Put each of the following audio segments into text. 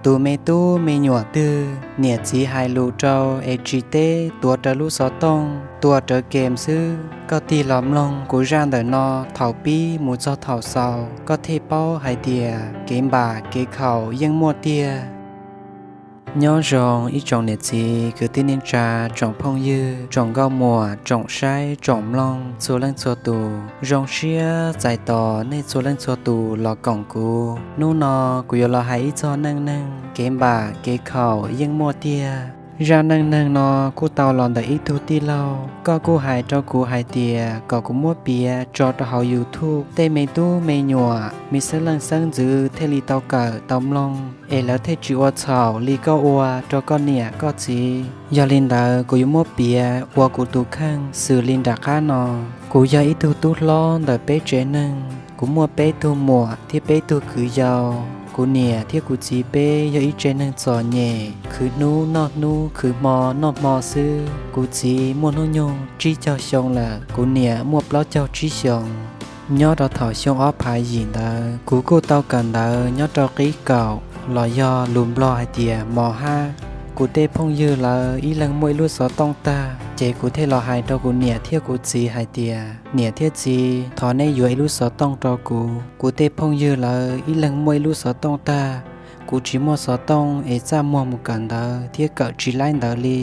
Tus me tub me nyuam twg niam txiv hais lus rau es tsis teb, tuav rawv lub xov tooj, tuav rawv game xwb. Koj tig los mloog kuv zaj ntawm no thaum pib mus txog thaum xaus, koj thiaj paub hais tias kev npam kev khaum yeej muaj tiag. Nyob zoo ib tsoom niam txiv kwv tij neej tsa, tsoom phooj ywg, tsoom nkauj muam, tsoom saib tsoom mloog txhua leej txhua tus. Zoo siab txais tos nej txhua leej txhua tus los koom kuv. Hnub no kuv yuav los hais ib txog neej neeg kev npam kev khaum yeej muaj tiag. Zaj neej neeg no kuj tau los ntawm ib tug tij laug, koj kuj hais rau kuv hais tias kom kuv muab piav tso rau hauv YouTube, tej me tub me nyuam, me xeeb leej xeeb ntxwv thiaj li tau kawm tau mloog, es lawv thiaj tsis ua txhaum li koj ua rau koj niam koj txiv. Yog li ntawd kuv yuav muab piav ua kuv tus kheej xws li nram qab no. Kuv yog ib tug tub hlob ntawm peb tsev neeg, kuv muaj peb tug muam thiab peb tug kwv yau. Kuv niam thiab kuv txiv peb yog ib tsev neeg txom nyem, khwv hnub noj hnub, khwv hmo noj hmo xwb. Kuv txiv muaj hnub nyoog tsib caug xyoo lawm, kuv niam muaj plaub caug tsib xyoos. Nyob rau thaum xyoo ob phav yim ntawd, kuv kuj tau kawm ntawv nyob rau qib kaum los yog lus Nplog hais tias mos hab. Kuv tej phooj ywg lawv ib leeg muaj ib lub xov tooj tag, ces kuv thiaj los hais rau kuv niam thiab kuv txiv hais tias, niam thiab txiv, thov neb yuav ib lub xov tooj rau kuv. Kuv tej phooj ywg lawv ib leeg muaj ib lub xov tooj tag, kuv tsis muaj xov tooj es txaj muag mus kawm ntawv thiab kawm tsis laib ntawv li.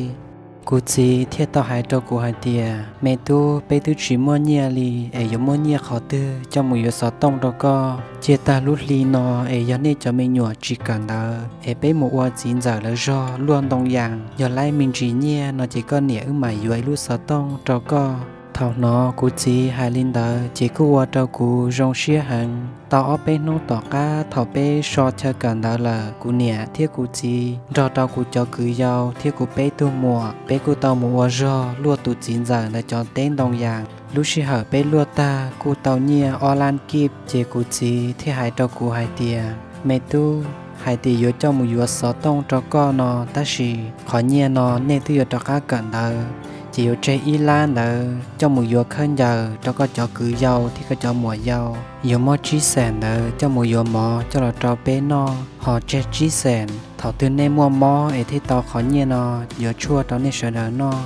Kuv txiv thiaj tau hais rau kuv hais tias, me tub, peb twb tsis muaj nyiaj li, es yuav muaj nyiaj qhov twg coj mus yuav xov tooj rau koj? Cia tag lub hli no es yog nej cov me nyuam tsis kawm ntawv es peb mus ua txiv ntxawm lawv zog luaj ntoo yas, yog laib me ntsis nyiaj no ces koj niam wb mam yuav ib lub xov tooj rau koj. Thaum hnov kuv txiv hais li ntawd ces kuj ua rau kuv zoo siab heev. Tau ob peb hnub tom qab thaum peb so chaw kawm ntawv lawm, kuv niam thiab kuv txiv nrog rau kuv cov kwv yau thiab kuv peb tug muam, peb kuj tau mus ua zog luaj tus txiv ntxawm ntawd cov teb ntoo yas. Lub sij hawm peb luaj tag kuj tau nyiaj ob lab kib, ces kuv txiv thiaj hais rau kuv hais tias, me tub, hais tias yuav coj mus yuav xov tooj rau koj no, tab sis qhov nyiaj no nej twb yuav rov qab kawm ntawv, ces yuav tseg ib lab ntawd coj mus yuav khaub ncaws rau koj cov kwv yau thiab koj cov muam yau, yuav muab tsib xees ntawd coj mus yuav mov coj los rau peb noj, ho tseg tsib xees thaum twg nej muaj mob es thiaj tau qhov nyiaj no yuav tshuaj rau nej sawv daws noj.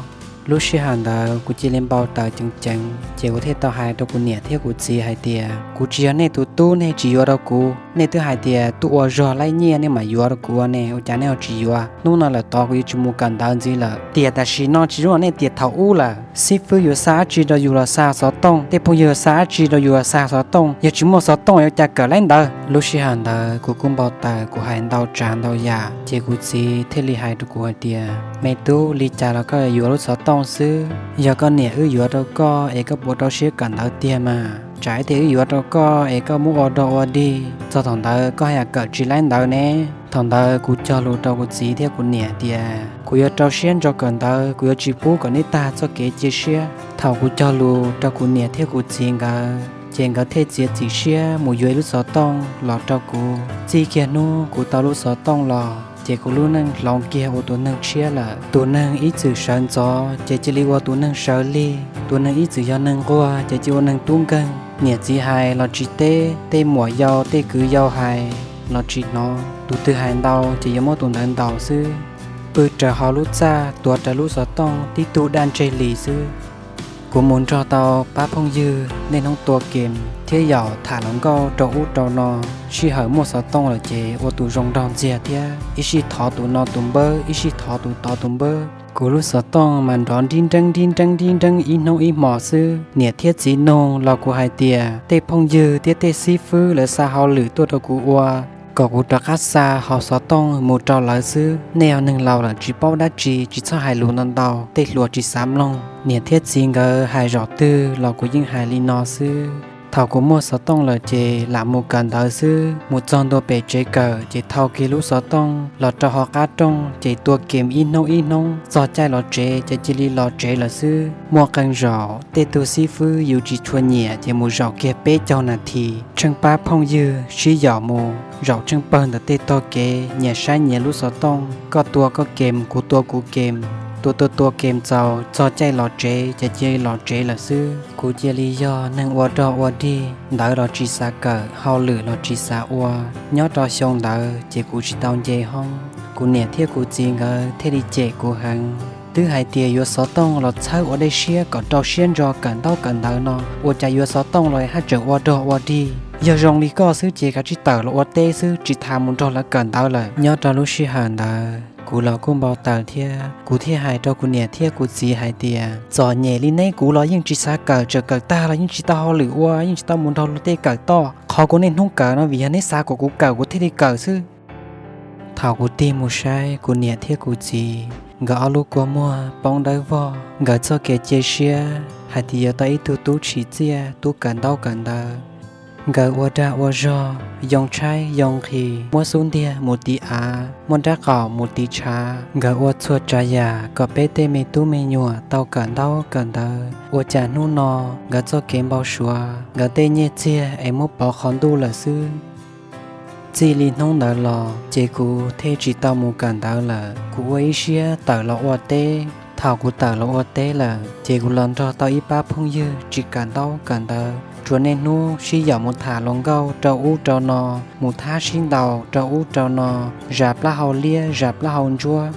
Lub sij hawm ntawd kuv cia li npau taws ceev ceev, ces kuv thiaj tau hais rau kuv niam thiab kuv txiv hais tias, kuv tsis yog nej tus tub, nej tsis yuav rau kuv. Nej twb hais tias tuaj ua zog laib nyiaj nej mam yuav rau kuv ne, ua cas nej ho tsis yuav? Hnub no lawm tod kuv yuav tsis mus kawm ntawv ntxiv lawm. Tiam tam sim no tsis zoo nej tiam thaum ub lawm. Xib fwb yuav xa dab tsi rau yus los xa xov tooj, tej phooj ywg yuav xa dab tsi rau yus los xa xov tooj, yog tsis muaj xov tooj ua cas kawm laib ntawv? Lub sij hawm ntawd kuv kuj npau taws, kuv hais ntau tsav ntau yam, ces kuv txiv thiaj li hais rau kuv hais tias, me tub, li cas los koj yuav lub xov tooj xwb. Yog koj niam wb yuav rau koj es koj puas rau siab kawm ntawv tiag mas? Tsam ib tias wb yuav rau koj es koj muab ua dog ua dig, txog thaum ntawd koj haj yam kawm tsis laib ntawv ne. Thaum ntawd kuv cog lus rau kuv txiv thiab kuv niam tias kuv yuav rau siab ntso kawm ntawv, kuv yuav tsis pub kom nej tag txoj kev cia siab. Thaum kuv cog lus rau kuv niam thiab kuv txiv nkawd, ces nkawd thiaj txiav txim siab mus yuav ib lub xov tooj los rau kuv. Txij kiag hnub kuv tau lub xov tooj los, ces kuv lub neej hloov kiag ua tus neeg tshiab lawm. Tus neeg ib txwm sawv ntxov ces cia li ua tus neeg sawv lig, tus neeg ib txwm yog neeg nquag ces cia ua neeg tub nkeeg. Niam txiv hais los tsis teb, tej muam yau tej kwv yau hais los tsis hnov, tus twg hais ntau ces yuav muab tus ntawd ntaus xwb. Pw raws hauv lub txaj, tuav rawv lub xov tooj tib tug daj ntseg li xwb. Kuv mus nrog tau pab phooj ywg niaj hnub tua kem thiab yaum tham hluas nkauj rau ub rau no. Sij hawm muaj xov tooj lawm ces ua tus zoo nraug ntxiag thiab, ib sij thov tus no tus npawb, ib sij thov tus tod tus npawb. Kuv lub xov tooj mas nrov nrib nreeb nrib nreeb nrib nreeb ib hnub ib hmos xwb. Niam thiab txiv nug los kuv hais tias tej phooj ywg thiab tej xib fwb lawv xa hauj lwm tuaj rau kuv ua, kom kuv rov qab xa hauv xov tooj mus rau lawv xwb. Nej yog neeg laus lawm tsis paub dab tsi, tsis txhob hais lus ntau ntau, tej hluas tsis xav mloog. Niam thiab txiv nkawd hais zaum twg los kuv yeej hais li no xwb. Thaum kuv muaj xov tooj lawm ces lam mus kawm ntawv xwb. Mus txog ntua pem tsev kawm ces thau kiag lub xov tooj los rau hauv qab rooj ces tua kem ib hnub ib hnub. Txog caij los tsev ces cia li los tsev lawm xwb. Muaj qee zaum tej tug xib fwb yus tsis tshua nyiam ces mus zaum kiag peb caug nas this, tsheej pab phooj ywg sib yaum mus zaum tsheej pawg ntawm tej tog kev, nyias saib nyias lub xov tooj, koj tua koj kem, kuv tua kuv kem. tua tua tua kem txaus txog caij los tsev ces cia li los tsev lawm xwb. Kuv cia li yog neeg ua rog ua dig, ntawv los tsis xav kawm, hauj lwm los tsis xav ua. Nyob rau xyoo ntawd ces kuv tsis tau nce hoob, kuv niam thiab kuv txiv nkawd thiaj li cem kuv heev. Twb hais tias yuav xov tooj los txhawb ua dej siab kom rau siab ntso kawm ntaub kawm ntawv no, ua cas yuav xov tooj los haj tseem ua rog ua dig. Yog zoo li koj xwb ces kav tsij tawm los ua teb xwb, tsis tas mus nrog lawv kawm ntawv lawm. Nyob rau lub sij hawm ntawd kuv los kuj npau taws thiab, kuv thiaj hais rau kuv niam thiab kuv txiv hais tias, txom nyem li neb kuv los yeej tsis xav kawm, txawm kawm tag los yeej tsis tau hauj lwm ua, yeej tsis tau mus nrog luag tej kawm toj. Qhov kuv niaj hnub kawm no vim yog neb xav kom kuv kawm kuv thiaj li kawm xwb. Thaum kuv tig mus saib kuv niam thiab kuv txiv, nkawd ob lub kua muag poob dawb vog, nkawd txoj kev cia siab hais tias yuav tau ib tug tub tshis txiaj tub kawm ntaub kawm ntawv. Nkawd ua dag ua zog, yoo tshaib yoo nqhis, muab xub ntiag mus tiv av, muab nrab qaum mus tiv tshav. Nkawd ua txhua tsav yam kom peb tej me tub me nyuam tau kawm ntaub kawm ntawv, ua cas hnub no nkawd txoj kev npau suav, nkawd tej nyiaj txiag es muab pov qhov ntuj lawm xwb. Txij li hnub ntawd los ces kuv thiaj tsis tau mus kawm ntawv lawm, kuv ua ib siab tawm los ua teb. Thaum kuv tawm los ua teb lawm ces kuv los nrog tau ib pab phooj ywg tsis kawm ntaub kawm ntawv, tsuas niaj hnub sib yaum mus tham hluas nkauj rau ub rau no, mus thab sib ntaus rau ub rau no, zas plaub hau liab zas plaub hau ntsuab.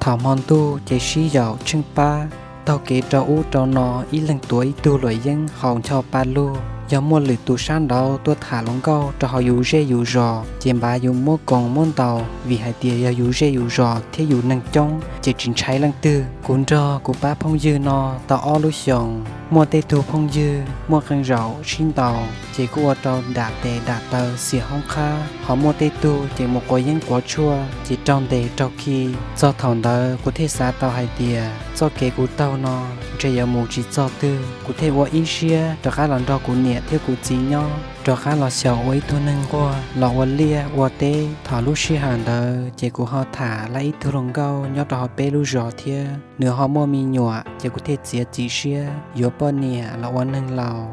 Thaum hmo ntuj ces sib yaum tsheej pab taug kev rau ub rau no, ib leeg tuav ib tug luam yeeb haus ncho pa lug. Yog muaj lwm tus sab nraud tuaj tham hluas nkauj rau hauv yus zej yus zos ces npaj yus muab koos muab ntaus, vim hais tias yog yus zej yus zos thiab yus neeg coob ces tsis ntshai leej twg. Kuv nrog kuv pab phooj ywg no tau ob lub xyoos, muaj tej tug phooj ywg muaj qee zaum sib ntaus ces kuj ua rau dam tes dam taw xiam hoob qhab, ho muaj tej tug ces mus quav yeeb quav tshuaj ces raug ntes raug khi. Txog thaum ntawd kuv thiaj xav tau hais tias txoj kev kuv taug no ntshe yuav mus tsis txog twg, kuv thiaj ua ib siab rov qab los nrog kuv niam thiab kuv txiv nyob, rov qab los xyaum ua ib tug neeg nquag los ua liaj ua teb. Thaum lub sij hawm ntawd ces kuv ho tham lawm ib tug hluas nkauj nyob rau hauv peb lub zos thiab, nws ho muaj me nyuam ces kuv thiaj txiav txim siab yuav poj niam los ua neeg laus.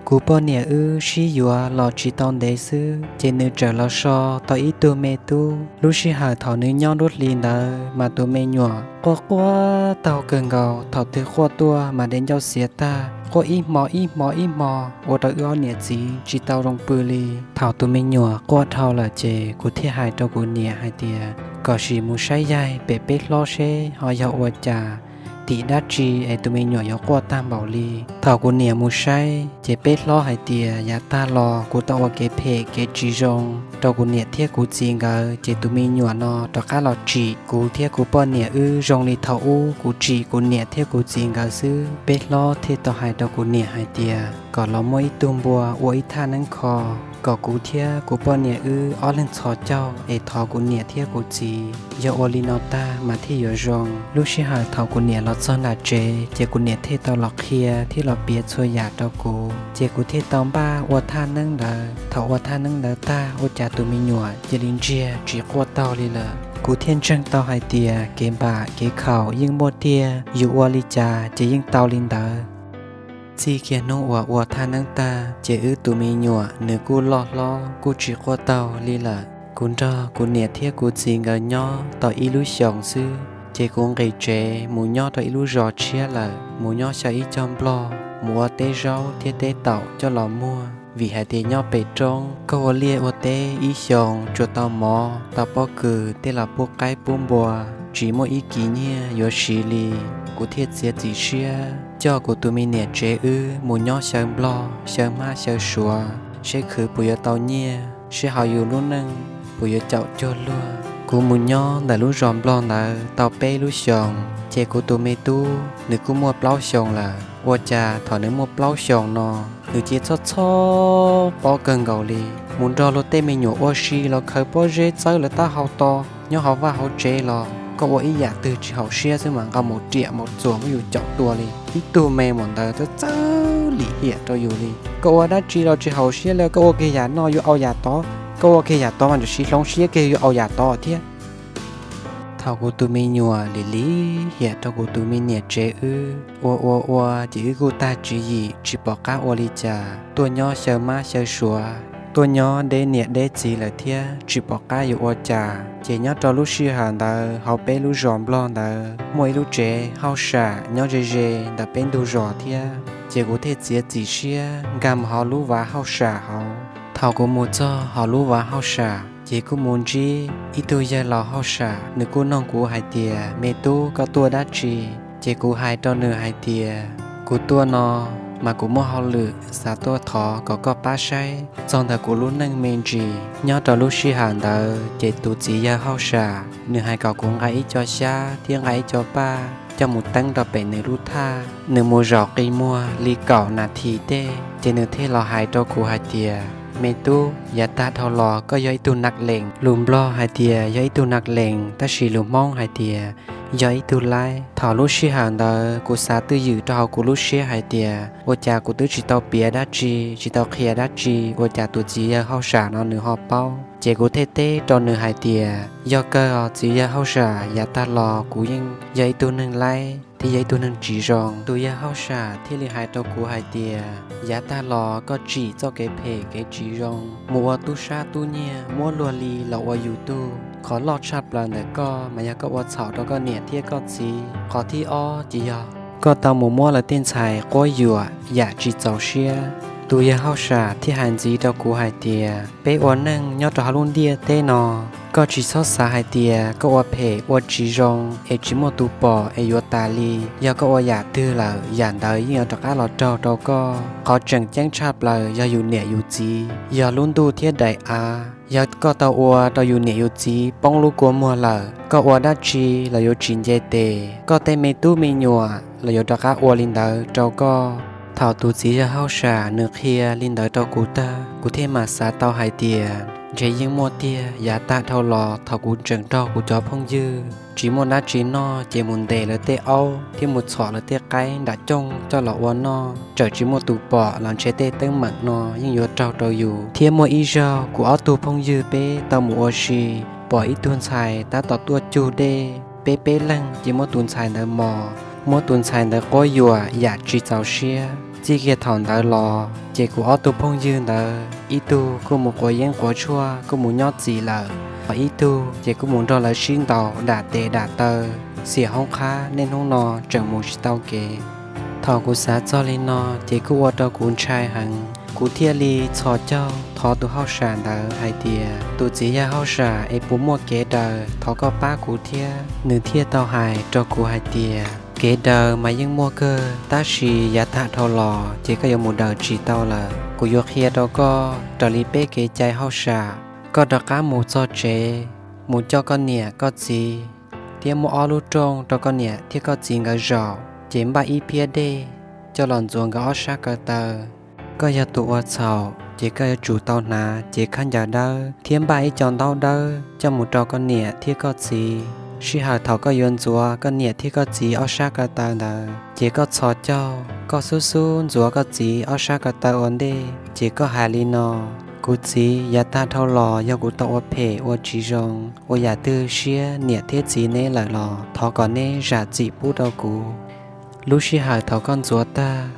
Kuv poj niam wb sib yuav los tsis tau ntev xwb ces nws txawm los so tau ib tug me tub. Lub sij hawm thaum nws nyob lub hli ntawd mas tus me nyuam quaj quaj taug kawg nkaus, thaum twg quaj tuaj mas dej ncauj xiav tag, quaj ib hmo ib hmo ib hmo ua rau wb ob niam txiv tsis tau zoo pw li. Thaum tus me nyuam quaj dhau lawm ces kuv thiaj hais rau kuv niam hais tias kom sim mus saib yaig pem peb hlob seb ho yog ua cas, tim dab tsi es tus me nyuam yuav quaj tag npaum li. Thaum kuv niam mus saib ces peb hlob hais tias yav tag los kuv tau ua kev phem kev tsis zoo rau kuv niam thiab kuv txiv nkawd ces tus me nyuam no rov qab los tsim kuv thiab kuv poj niam wb zoo li thaum ub kuv tsim kuv niam thiab kuv txiv nkawd xwb. Peb hlob thiaj tau hais rau kuv niam hais tias kom los muab ib tug npua ua ib thaj neeb kho kom kuv thiab kuv poj niam wb ob leeg txhos caug es thov kuv niam thiab kuv txiv, yog ua li no tag mas thiaj yuav zoo. Lub sij hawm thaum kuv niam los txog nram tsev ces kuv niam thiaj tau los qhia thiab los piav txhua yam rau kuv ces kuv thiaj tau npaj ua thaj neeb ntawd. Thaum ua thaj neeb ntawd tag ua cas tus me nyuam cia li ntsiag tsis quaj taug li lawm. Kuv thiaj ntseeg tau hais tias kev npam kev khaum yeej muaj tiag, yus ua li cas ces yeej tau li ntawd. Txij kiag hnub uas ua thaj neeb tag ces wb tus me nyuam nws kuj loj hlob kuj tsis quaj taug li lawm. Kuv nrog kuv niam thiab kuv txiv nkawd nyob tau ib lub xyoos xwb ces kuv nqis tsev mus nyob rau ib lub zos tshiab lawm, mus nyob xyaw ib co nplog, mus ua teb zaub thiab teb taum coj los muag. Vim hais tias nyob pem roob koj ua liaj ua teb ib xyoos tsuas tau mov tau pob kws tej los pub qaib pub npua, tsis muaj ib kis nyiaj yuav siv li. Kuv thiaj txiav txim siab coj kuv tus me niam tsev wb mus nyob xyaw nplog xyaw hmab xyaw suav seb khwv puas yuav tau nyiaj, seb ho yus lub neej puas yuav caum cuag luag. Kuv mus nyob ntawm lub zos nplog ntawd tau peb lub xyoos ces kuv tus me tub nws kuj muaj plaub xyoos lawm. Ua cas thaum nws muaj plaub xyoos no nws cia txhob txhob pob kawg nkaus li, mus nrog luag tej me nyuam ua si los khaws pob zeb txawb lawv taub hau to. Nyob hauv vaj hauv tsev los koj ua ib yam twg tsis haum siab xwb mas nqa mus riam mus txuas muab yus caum tua li. Ib tug me nyuam ntawd txawj txawj lim hiam rau yus li. Koj ua dab tsi los tsis haum siab li, koj ua kiag yam no yuav au yam tod, koj ua kiag yam tod mas tam sim hloov siab kiag yuav au yam tod thiab. Thaum kuv tus me nyuam lim lim hiam rau kuv tus me niam tsev wb, ua ua ua ces wb kuj tag tswv yim tsis pom qab ua li cas, tuaj nyob xyaw hmab xyaw suav. tuaj nyob deb niam deb txiv lawm thiab tsis pom qab yuav ua cas. Ces nyob rau lub sij hawm ntawd hauv peb lub zos Nplog ntawd muaj ib lub tsev hauj sam nyob ze ze ntawm peb ntug zos thiab. Ces kuv thiaj txiav txim siab nkag mus hauv lub vaj hauj sam hauv. Thaum kuv mus txog hauv lub vaj hauj sam ces kuj mus ntsib ib tug yawg laus hauj sam, nws kuj noog kuv hais tias, me tub, koj tuaj dab tsi? Ces kuv hais rau nws hais tias, kuv tuaj no mas kuv muaj hauj lwm xav tuaj thov kom koj pab saib txog ntawm kuv lub neej me ntsis. Nyob rau lub sij hawm ntawd ces tus txiv yawg hauj sam nws hais kom kuv nqa ib co xyab thiab nqa ib co paj coj mus teeb rau pem nws lub thaj, nws mus zaum qi muag li kaum nas this tej ces nws thiaj los hais rau kuv hais tias, me tub, yav tag dhau los koj yog ib tug nak lees. Lus Nplog hais tias yog ib tug nak lees, tab sis lus Hmoob hais tias yog ib tug laib. Thaum lub sij hawm ntawd kuv xav twj ywm rau hauv kuv lub siab hais tias, ua cas kuv twb tsis tau piav dab tsi, tsis tau qhia dab tsi, ua cas tus txiv yawg hauj sam no nws ho paub? Ces kuv thiaj teb rau nws hais tias, yog kawg os txiv yawg hauj sam, yav tag los kuv yeej yog ib tug neeg laib thiab yog ib tug neeg tsis zoo. Tus yawg hauj sam thiaj li hais rau kuv hais tias, yav tag los koj tsim txoj kev phem kev tsis zoo mus ua tub sab tub nyiag muab luag li los ua yus tug. Qhov loj tshaj plaws ntawm koj mas yog koj ua txhaum rau koj niam thiab koj txiv. Qhov thib ob ces yog koj tau mus muab lawv tej ntxhais quab yuam yam tsis txaus siab. Tus yawg hauj sam thiaj hais ntxiv rau kuv hais tias, peb ua neej nyob rau hauv lub ntiaj teb no, koj tsis txhob xav hais tias koj ua phem ua tsis zoo es tsis muaj tus pom es yuav tas li. Yog koj ua yam twg lawm, yam ntawd yeej yuav rov qab los raug rau koj. Qhov tseem ceeb tshaj plaws yog yus niam yus txiv, yog lub ntuj thiab daim av. Yog koj tau ua rau yus niam yus txiv poob lub kua muag lawm, koj ua dab tsi los yuav tsis nce tes. Koj tej me tub me nyuam los yuav rov qab ua li ntawd rau koj. Thaum tus txiv yawg hauj sam nws qhia li ntawd rau kuv tag, kuv thiaj mam xav tau hais tias, ntshe yeej muaj tiag. Yav tag dhau los thaum kuv tseem nrog kuv cov phooj ywg tsis muaj dab tsi noj ces mus ntes lawv tej aub thiab mus txhom lawv tej qaib nram cooj coj los ua noj, txawm tsis muaj tus pom los ntshe tej teeb meem no yeej yuav raug rau yus. Thiab muaj ib zaug kuv ob tug phooj ywg peb tau mus ua si, pom ib tug ntxhais tab tom tuaj cug dej, peb peb leeg ces muab tus ntxhais ntawd mos, muab tus ntxhais ntawd quab yuam yam tsis txaus siab. Txij kiag thaum ntawd los ces kuv ob tug phooj ywg ntawd ib tug kuj mus quav yeeb quav tshuaj kuj mus nyob txim lawm, ho ib tug ces kuj mus nrog lawv sib ntaus dam tes dam taw, xiam hoob qhab niaj hnub no tseem mus tsis tau kev. Thaum kuv xav txog li no ces kuj ua rau kuv ntshai heev, kuv thiaj li txhos caug thov tus hauj sam ntawd hais tias, tus txiv yawg hauj sam es puas muaj kev daws, thov koj pab kuv thiab. Nws thiaj tau hais rau kuv hais tias, kev daws mas yeej muaj kawg, tab sis yav tag dhau los ces koj yuav mus daws tsis tau lawm. Kuv yuav qhia rau koj raws li peb kev cai hauj sam, koj rov qab mus txog tsev, mus coj koj niam koj txiv, thiab muab ob lub rooj rau koj niam thiab koj txiv nkawd zaum, ces npaj ib phiab dej coj los ntxuav nkawd ob sab ko taw. Koj yog tus ua txhaum ces koj yuav tsum tau hnav cev khaub ncaws dawb thiab npaj ib co ntaub dawb coj mus rau koj niam thiab koj txiv. Sij hawm thaum koj yuav ntxuav koj niam thiab koj txiv ob sab ko taw ntawd ces koj txhos caug, koj xub xub ntxuav koj txiv ob sab ko taw ua ntej, ces koj hais li no, kuv txiv, yav tag dhau los yog kuv tau ua phem ua tsis zoo, ua yam twg siab niam thiab txiv neb lawm los thov kom neb zam txim pub rau kuv. Lub sij hawm thaum koj ntxuav tag,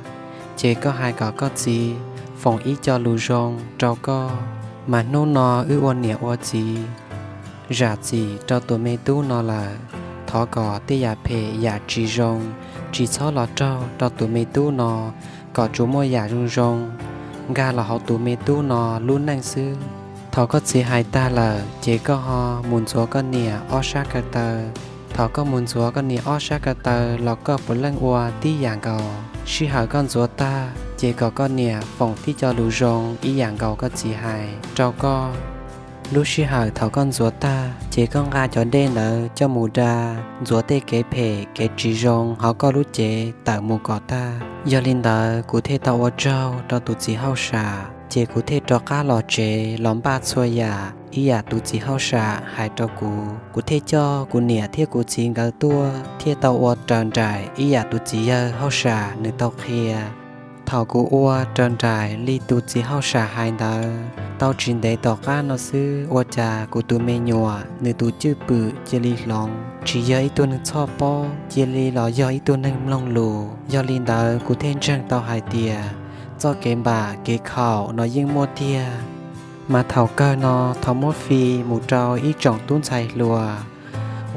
ces koj hais kom koj txiv foom ib co lus zoo rau koj, mas hnub no wb ua niam ua txiv zam txim rau tus me tub no lawm. Thov kom tej yam phem yam tsis zoo tsis txhob los raug rau tus me tub no, kom tsuas muaj yam zoo zoo nkag los hauv tus me tub no lub neej xwb. Thaum koj txiv hais tag lawm ces koj ho mus ntxuav koj niam ob sab ko taw. Thaum koj mus ntxuav koj niam ob sab ko taw los koj puav leej ua tib yam nkaus. Sij hawm koj ntxuav tag ces kom koj niam foom tib co lus zoo ib yam nkaus koj txiv hais rau koj. Lub sij hawm thaum koj ntxuav tag ces koj nqa cov dej ntawd coj mus da, ntxuav tej kev phem kev tsis zoo hauv koj lub cev tawm mus kom tag. Yog li ntawd kuv thiaj tau ua tsaug rau tus txiv hauj sam, ces kuv thiaj rov qab los tsev los npaj txhua yam ib yam tus txiv hauj sam hais rau kuv. Kuv thiaj coj kuv niam thiab kuv txiv nkawd tuaj thiaj tau ua raws nraim ib yam tus txiv yawg hauj sam nws tau qhia. Thaum kuv ua raws nraim li tus txiv hauj sam hais ntawd, tau tsis ntev tom qab no xwb ua cas kuv tus me nyuam nws tus cwj pwm cia li hloov, tsis yog ib tug neeg txhoj pob, cia li los yog ib tug neeg mloog lus. Yog li ntawd kuv thiaj ntseeg tau hais tias txoj kev npam kev khaum no yeej muaj tiag. Mas thaum kawg no thov muab fij mus rau ib tsoom tub ntxhais hluas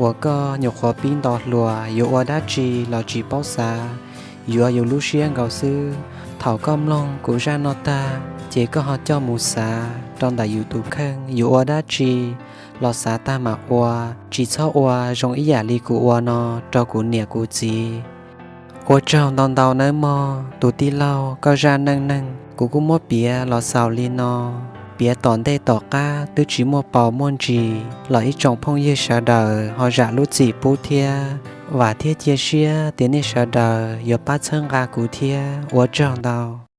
uas koj nyuam qhuav pib nto hluas, yuav ua dab tsi los tsis paub xav, yuav yus lub siab nkaus xwb. Thaum koj mloog kuv zaj no tag ces koj ho coj mus xav rau ntawm yus tus kheej, yuav ua dab tsi los xav tag mam ua, tsis txhob ua zoo ib yam li kuv ua no rau kuv niam kuv txiv. Ua tsaug ntau ntau nawb mog tus tij laug, koj zaj neej neeg kuv kuj muab piav los xaus li no. Piav tom ntej tom qab twb tsis muaj paus muaj ntsis los ib tsoom phooj ywg sawv daws ho zam lub txim pub thiab. Vam thiab cia siab tias nej sawv daws yuav pab txhawb nqa kuv thiab, ua tsaug ntau.